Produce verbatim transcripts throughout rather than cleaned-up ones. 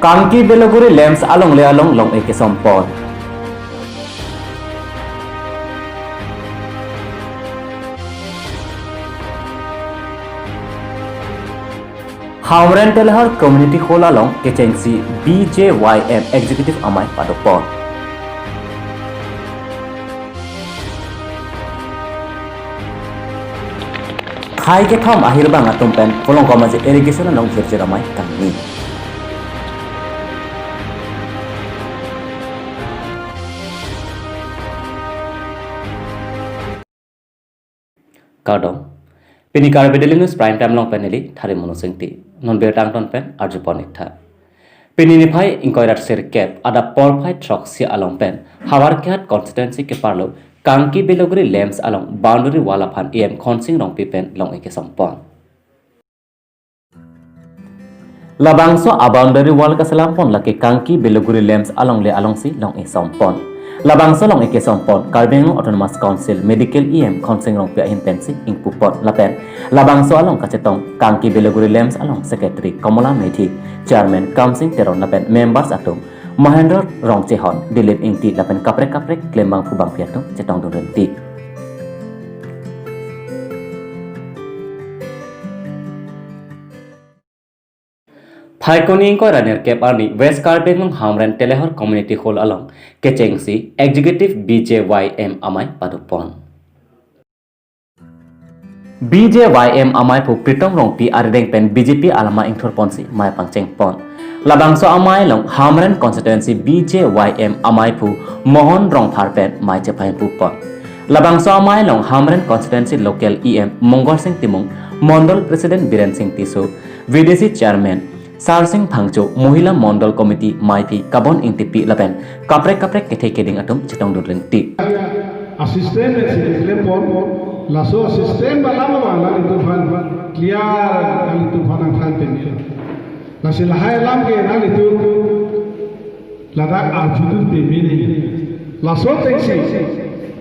Kangki Beloguri LAMPS alongle along long-e kesompon. Hamren Telehor Community Hall along kechengsi B J Y M Executive Amei padopon. Khei kethom ahirbang atum pen Pulongkamaje Irrigation along jirjir amei kangni. Kardom. Pini Karbi Daily News Prime Time along pen neli Thari Mono Singti. Non birta angton pen arjupon ik tha. Pini niphai ingkoi ra sirkep adap porphai throksi along pen Howraghat constituency keparlo Kangki Beloguri LAMPS along boundary wall aphan E M Khonsing Rongpi pen long-e kesompon. Labangso a-boundary wall kaselampon lake Kangki Beloguri LAMPS alongle alongsi long-e sompon. Labangso long-e kesompon Karbi Anglong Autonomous Council Medical E M Khonsing Rongpi ahin pensi ingpupon lapen labangso along kachetong Kangki Beloguri LAMPS along Secretary Kamola Methi, Chairman Kamsing Teron lapen members atum Mahendra Rongchehon, Dilip Ingti lapen kaprek kaprek klembangphu bangphi atum chetongdun rinti. Phaikuni ingkoi ra nerkep arni West Karbi Anglong Hamren Telehor Community Hall along kechengsi Executive B J Y M Amei padopon. B J Y M Ameiphu Pritom Rongpi arideng pen B J P alama ingthurponsi mei pangchengpon. Labangso amei along Hamren Constituency B J Y M Ameiphu Mohon Rongphar pen mei chepaimpupon. Labangso amei along Hamren Constituency Local E M Mongol Sing Timung, Mondol President Biren Sing Tisso, V D C Chairman Sarsing Phangcho, Mohila Mondol Committee meiphi Kabon Ingtipi lapen kaprek kaprek kethe keding atum chetongdun rinti. A-system si klempon, laso a-system alam abang nanglitum aphan clear, nanglitum aphan nangthan peme. Lasi lahai alam ke nanglitum ladak arjudun peme neli. Laso atengsi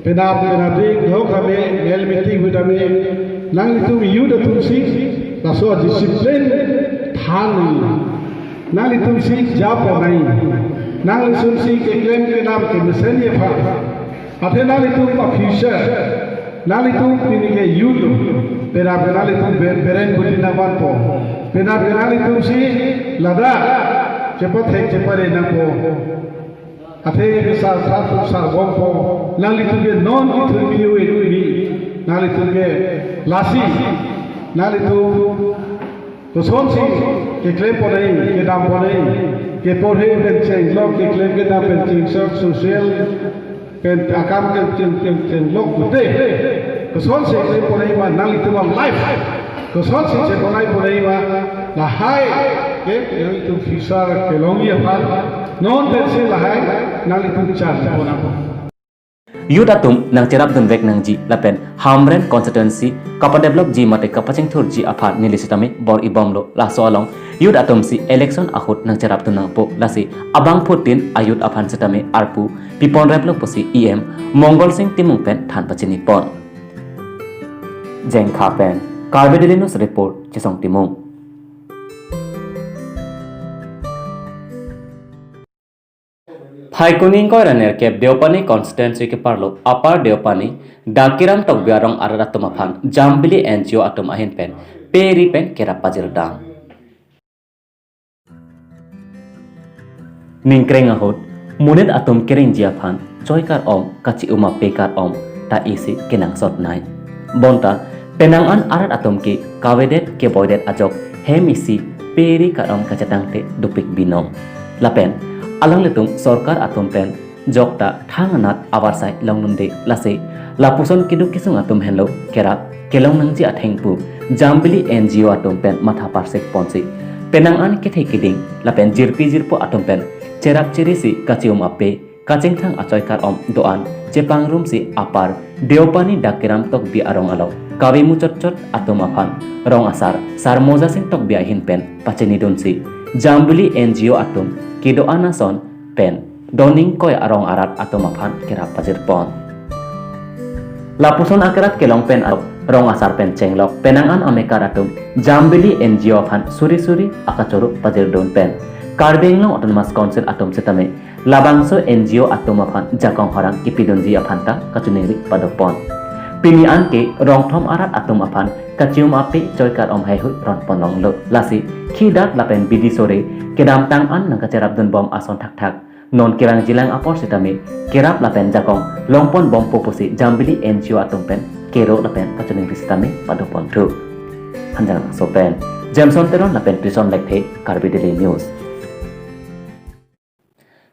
penap penapdik lo kame, mel meeting hui tame, nanglitum youth atumsi laso discipline than neli. Nanglitumsi jap nai. Nanglitumsi keklem kedam kemesen aphan. Athe nanglitum a-future. Nanglitum pini ke youth lo. Penap nanglitum pen peren budi nangvanpo. Penap nanglitumsi ladak chepathek chepare nangpo. Athe sar sar sar bompo. Nanglitum ke non ithur piu ithur ni. Nanglitum ke lasi. Nanglitum kosonsi keklem ponai, kedam ponai, keporhe pen chenglok, keklem kedam pen chengsok, social pen akam pen cheng cheng chenglok pute. Kosonsi keklem ponai ma nanglitum a-life. Kosonsi cheponai ponai ma lahai ke nanglitum future kelongji aphan. Non pensi lahai nanglitum chan ponang. Youth atum nangcherapdunvek nangji lapen Hamren constituency kapadevelopji mate kapachingthurji aphan neli sitame bor-ibomlo. Laso along youth atumsi election ahut nangcherapdun nangpo, lasi abangphutin a-youth aphan sitame arpu piponreplo pusi E M Mongol Sing Timung pen than pachinipon. Jengkha pen Karbi Daily News Report, Chesong Timung. Phaikuni ingkoi ra nerkep Deopani constituency keparlo Upper Deopani Dakiram Tokbi arong arat atum aphan Jambili N G O atum ahin pen pe ri pen kerap pajirdam. Ningkreng ahut monit atum kerengji aphan choi kar-om, kachi-um ape kar-om ta isi kenangsot nai. Bonta penang an arat atum ke kavedet keboidet ajok hem isi pe ri kar-om kachetangte dopik binong. Lapen alanglitum sorkar atum pen jokta thangnat avarsai longnunde, lasi lapuson keduk kesung atum henlo kerap kelong nangji athengpu Jambili N G O atum pen matha parsik ponsi penang an kethe keding lapen jirpi jirpo atum pen cherap cherisi kachi-um ape kachingthang achoi kar-om do-an chepangrumsi Upper Deopani Dakiram Tokbi arong along kave muchotchot atum aphan rong asar Sar Moja Sing Tokbi ahin pen pachinidunsi Jambili N G O atum kedo-an ason pen doning koi arong arat atum aphan kerap pajirpon. Lapuson akerap kelong pen arong asar pen chenglok penang an amekar atum Jambili N G O aphan suri suri akachoro pajirdun pen Karbi Anglong Autonomous Council atum sitame labangso N G O atum aphan jakong horang kipidunji aphan ta kachiningri padopon. Pini anke rongthom arat atum aphan kachim ape choikar om haihui ronpon longlo. Lasi khidat lapen bidi sore kedamtang an nangkacherapdunbom ason thakthak non kerang jilang apor sitame kerap lapen jakong longponbompo pusi Jambili N G O atum pen kero lapen kachiningri sitame padoponthu. Hanjanglangso pen Jameson Teron lapen Trison Lekthe, Karbi Daily News.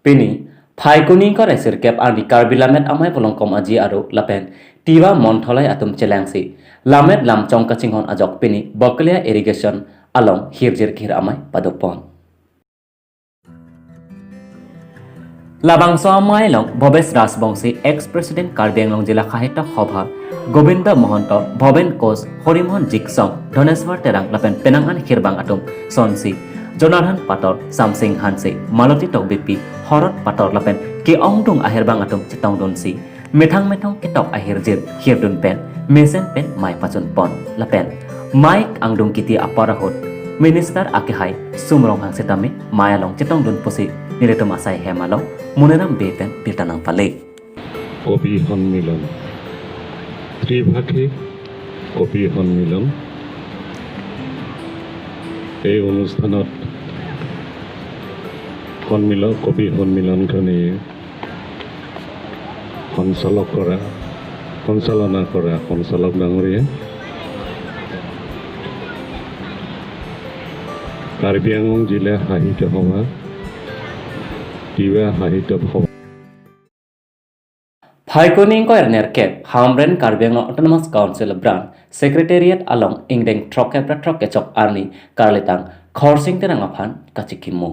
Pini Phaikuni ingkoi ra sirkep arni Karbi Lammet Amei Volongkom Aji Aro lapen Tiwa Mon Tholai atum chelangsi Lammet Lamchong kachinghon ajok pini Bakalia Irrigation along hirjir kehir amei padopon. Labangso amei along Bhobesh Rajbongsi, ex-president Karbi Anglong Jila Khahitya Sabha, Govinda Mahanta, Bhoben Kosh, Horimohan Jiksong, Dhaneswar Terang lapen penang an hirbang atum sonsi Jonathan Pator, Samsing Hanse, Maloti Tokbipi, Horot Pator lapen ke-ongdung ahirbang atum chetongdunsi methang methang ketok ahirjir hirdun pen mesen pen mei pachunpon lapen mei angdung kiti apor ahut Minister akehai Sum Ronghang sitame mei along chetongdun pusi nelitum asai hem along Moniram Bey pen birta nangpale. কবি সন্মিলন, ত্ৰিভাষিক কবি সন্মিলন। এই অনুষ্ঠানত সন্মিলন, কবি সন্মিলনখনি সঞ্চালক কৰা, সঞ্চালনা কৰা সঞ্চালক ডাঙৰীয়া, কাৰ্বি আংলং জিলা সাহিত্য সভা, তিৱা সাহিত্য সভা। Phaikuni ingkoi ra nerkep Hamren Karbi Anglong Autonomous Council Branch Secretariat along ingdeng throkkep ra throkkep chok arni karlitang Khorsing Terang aphan kachikimo.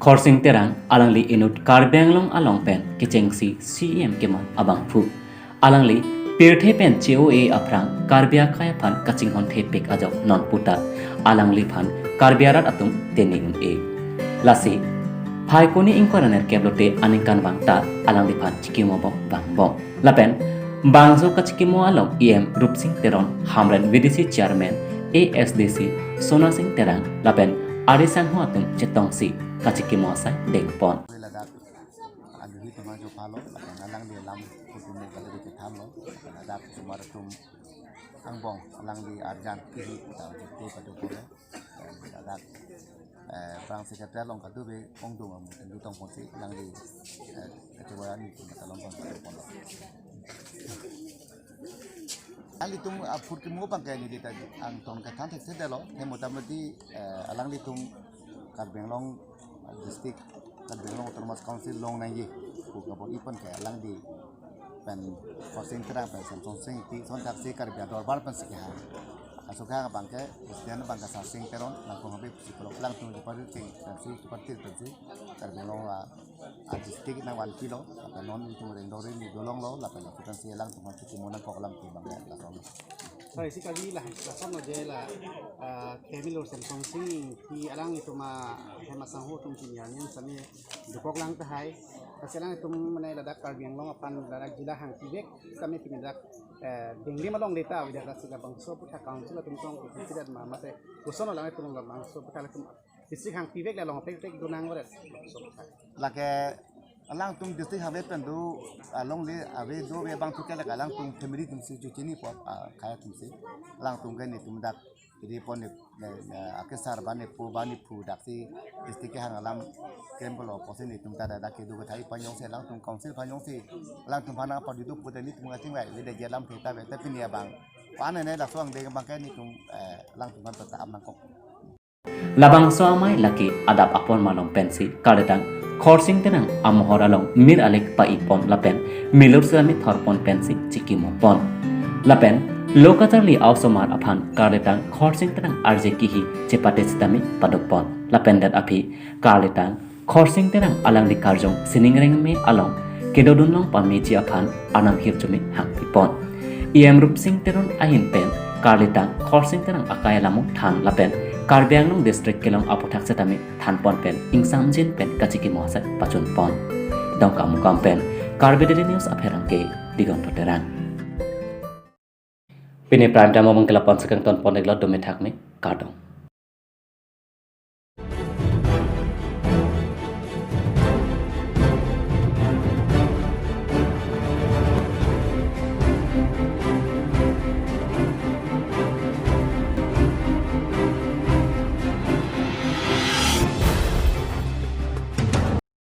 Khorsing Terang alangli inut Karbi Anglong along pen kechengsi C E M keman abangphu. Alangli pirthe pen che-o-e aphrang Karbi akai aphan kachinghon thepik ajok non puta alangliphan Karbi arat atum teni un-e. Lasi Phaikuni ingkoi ra nerkep lote aningkan vang ta alangliphan chikimobom vangbom. Lapen bangso kachikimo along E M Rupsing Teron, Hamren V D C Chairman, A S D C Sonasing Terang lapen ari sangho atum chetongsi kachikimo asai dengpon. Ladak aluhi tema jo palo, lapen alangli alam kutumo kalori kethamlo, lapen ladak sumar atum angbong alangli arjan kiri puta jete padopon. Ladak, eh, Branch Secretary along kadokave ongdung amu tengdutong ponsi alangli, eh, ketua ni pun kalong pon padopon. Alanglitum aphutkimo abangke neli ta angton kethan thekthedetlo, he motamoti, eh, alanglitum Karbi Anglong district, Karbi Anglong Autonomous Council longnangji pu kabor-i pen ke alangli pen Khorsing Terang pen Samsung Sing ti son thaksi Karbi adorbar pensi kehang. Laso kehang abangke, President abangke Samsing Teron, alangtum habe psikolog, alangtum Jupiter Sing, pensi Jupiter pensi Karbi Anglong la, a district nangvan kilo, lapen non itum rengdori ni dolonglo, lapen laso pensi alangtum kachikimo nangkok alangtum abangke lason. Sorry, si kali la, lason lo je la, ah, Kemilur Samsung Sing ti alanglitum a, hem asangho atum pini arni sami dokok lang tahai. Lasi alangtum mane ladak Karbi Anglong aphan ladak jila hangpivek sami pini ladak, eh, denglim along leta avedet, lasi labangso aputhak council atum tong ke consider ma mate koson alangtum labangso aputhak latum district hangpivek le long pek pek donang varet. Lake alangtum district hangve pen do alongle ave do ve abang tu ke lake alangtum family atumsi jo chinipon, ah, akai atumsi. Alangtum ke netum dak ri pon ne, ne, ne, akesar bane po bane phu daksi district kehang alam krempolo pusi netum ta dak kedo kethai aphan jongsi alangtum council aphan jongsi alangtum aphan nangpadu do pute netum ating vai le de alam theta ve, tapi pini abang pan ne laso angdeng abangke netum, eh, alangtum aphan ta am nangkok. Labangso amei lake adap apor malom pensi karlitang Khorsing Terang amohor along mir alek pa-ipon lapen milur sitame thorpon pensi chikimopon. Lapen lo kacharli a-osomar aphan karlitang Khorsing Terang arje kihi chepate sitame padopon. Lapen det aphi karlitang Khorsing Terang alangli karjong sining rengme along kedodun long pameji aphan arnam hirjume hangpipon. E M Rupsing Teron ahin pen karlitang Khorsing Terang akai alamo than lapen Karbi Anglong district kelong aputhak sitame thanpon pen ingsamjin pen kachikimo asai pachunpon. Dongkamukam pen Karbi Daily News apherangke Diganta Terang. Pini prime time abangke la-an si kangtonpon iklo, dome thakme, kardom.